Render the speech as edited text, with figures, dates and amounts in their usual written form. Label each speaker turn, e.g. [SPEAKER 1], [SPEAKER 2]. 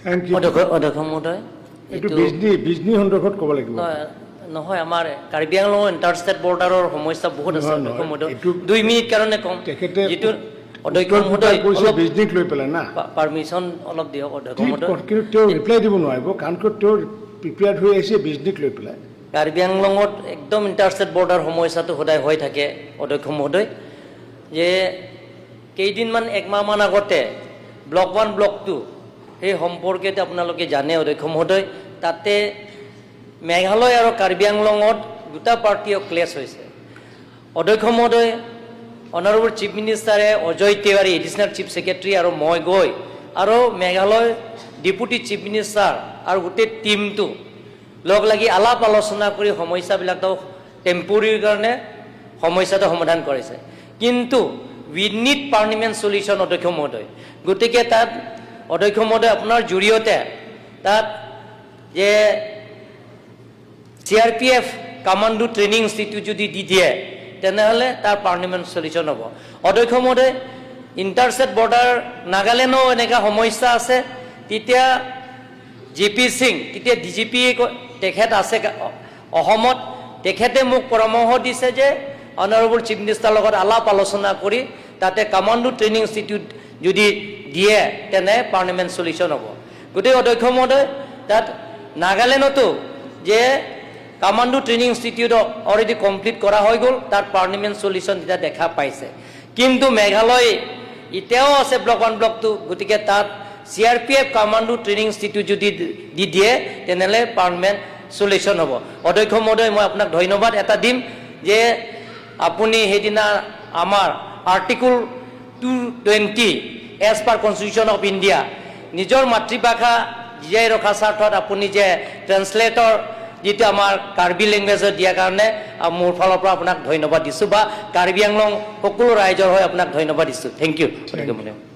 [SPEAKER 1] Thank you.
[SPEAKER 2] অধ্যক্ষ মহোদয়,
[SPEAKER 1] এইটো
[SPEAKER 2] এইটো
[SPEAKER 1] বিজনী সন্দৰ্ভত ক'ব লাগিব।
[SPEAKER 2] নহয় নহয়, আমাৰ কাৰ্বি আংলং ইণ্টাৰষ্টেট বৰ্ডাৰৰ সমস্যা বহুত আছে।
[SPEAKER 1] নহয়,
[SPEAKER 2] অধ্যক্ষ
[SPEAKER 1] নহয়,
[SPEAKER 2] মহোদয়,
[SPEAKER 1] এইটো-
[SPEAKER 2] 2 মিনিট কাৰণে ক'ম।
[SPEAKER 1] তেখেতে
[SPEAKER 2] যিটো অধ্যক্ষ
[SPEAKER 1] উত্তৰ
[SPEAKER 2] মহোদয়,
[SPEAKER 1] কৈছে
[SPEAKER 2] অলপ
[SPEAKER 1] বিজনীক লৈ পেলাই না।
[SPEAKER 2] পাৰ্মিশ্যন অলপ দিয়ক, অধ্যক্ষ
[SPEAKER 1] ঠিক
[SPEAKER 2] মহোদয়।
[SPEAKER 1] কিন্তু তেওঁ ৰিপ্লাই দিব নোৱাৰিব, কাৰণ কিয় তেওঁ প্ৰিপেয়াৰ্ড হৈ আহিছে বিজনীক লৈ পেলাই।
[SPEAKER 2] কাৰ্বি আংলঙত একদম ইণ্টাৰষ্টেট বৰ্ডাৰ সমস্যাটো সদায় হৈ থাকে, অধ্যক্ষ মহোদয়, যে কেইদিনমান, একমাহমান আগতে ব্লক ওৱান, ব্লক টু, সেই সম্পৰ্কে আপোনালোকে জানে, অধ্যক্ষ মহোদয়, তাতে মেঘালয় আৰু কাৰ্বি আংলঙত দুটা পাৰ্টীয় ক্লেছ হৈছে। অধ্যক্ষ মহোদয়, অনাৰেবল চিফ মিনিষ্টাৰে Ajay Tiwari, additional chief secretary আৰু মই গৈ আৰু মেঘালয় ডেপুটি চিফ মিনিষ্টাৰ আৰু গোটেই টীমটো লগ লাগি আলাপ আলোচনা কৰি সমস্যাবিলাকো টেম্পৰীৰ কাৰণে সমস্যাটো সমাধান কৰিছে। কিন্তু we need permanent solution, অধ্যক্ষ মহোদয়। গতিকে তাত, অধ্যক্ষ মহোদয়, আপোনাৰ জৰিয়তে তাত যে CRPF commando training institute যদি দি দিয়ে, তেনেহ'লে তাৰ পাৰ্মানেণ্ট চলিউশ্যন হ'ব। অধ্যক্ষ মহোদয়, ইণ্টাৰষ্টেট বৰ্ডাৰ নাগালেণ্ডো এনেকুৱা সমস্যা আছে। তেতিয়া জি পি সিং, তেতিয়া ডিজিপি তেখেত আছে অসমত, তেখেতে মোক পৰামৰ্শ দিছে যে অনাৰেবল চিফ মিনিষ্টাৰৰ লগত আলাপ আলোচনা কৰি তাতে কামাণ্ডো ট্ৰেইনিং ইনষ্টিটিউট যদি দিয়ে, তেনে পাৰ্মানেণ্ট চলিউশ্যন হ'ব। গতিকে অধ্যক্ষ মহোদয়, তাত নাগালেণ্ডতো যে commando training institute already complete কৰা হৈ গ'ল, তাত পাৰ্মানেণ্ট চলিউশ্যন এতিয়া দেখা পাইছে। কিন্তু মেঘালয় এতিয়াও আছে ব্লক ওৱান, ব্লক টু। গতিকে তাত CRPF commando training institute যদি দি দিয়ে, তেনেহ'লে পাৰ্মানেণ্ট চলিউশ্যন হ'ব। অধ্যক্ষ মহোদয়, মই আপোনাক ধন্যবাদ এটা দিম যে আপুনি সেইদিনা আমাৰ Article 220 as per Constitution of India, নিজৰ মাতৃভাষা জীয়াই ৰখা স্বাৰ্থত আপুনি যে ট্ৰেন্সলেটৰ যিটো আমাৰ কাৰ্বি লেংগুৱেজত দিয়াৰ কাৰণে মোৰ ফালৰ পৰা আপোনাক ধন্যবাদ দিছোঁ বা কাৰ্বি আংলং সকলো ৰাইজৰ হৈ আপোনাক ধন্যবাদ দিছোঁ। Thank you, অধ্যক্ষ মহোদয়।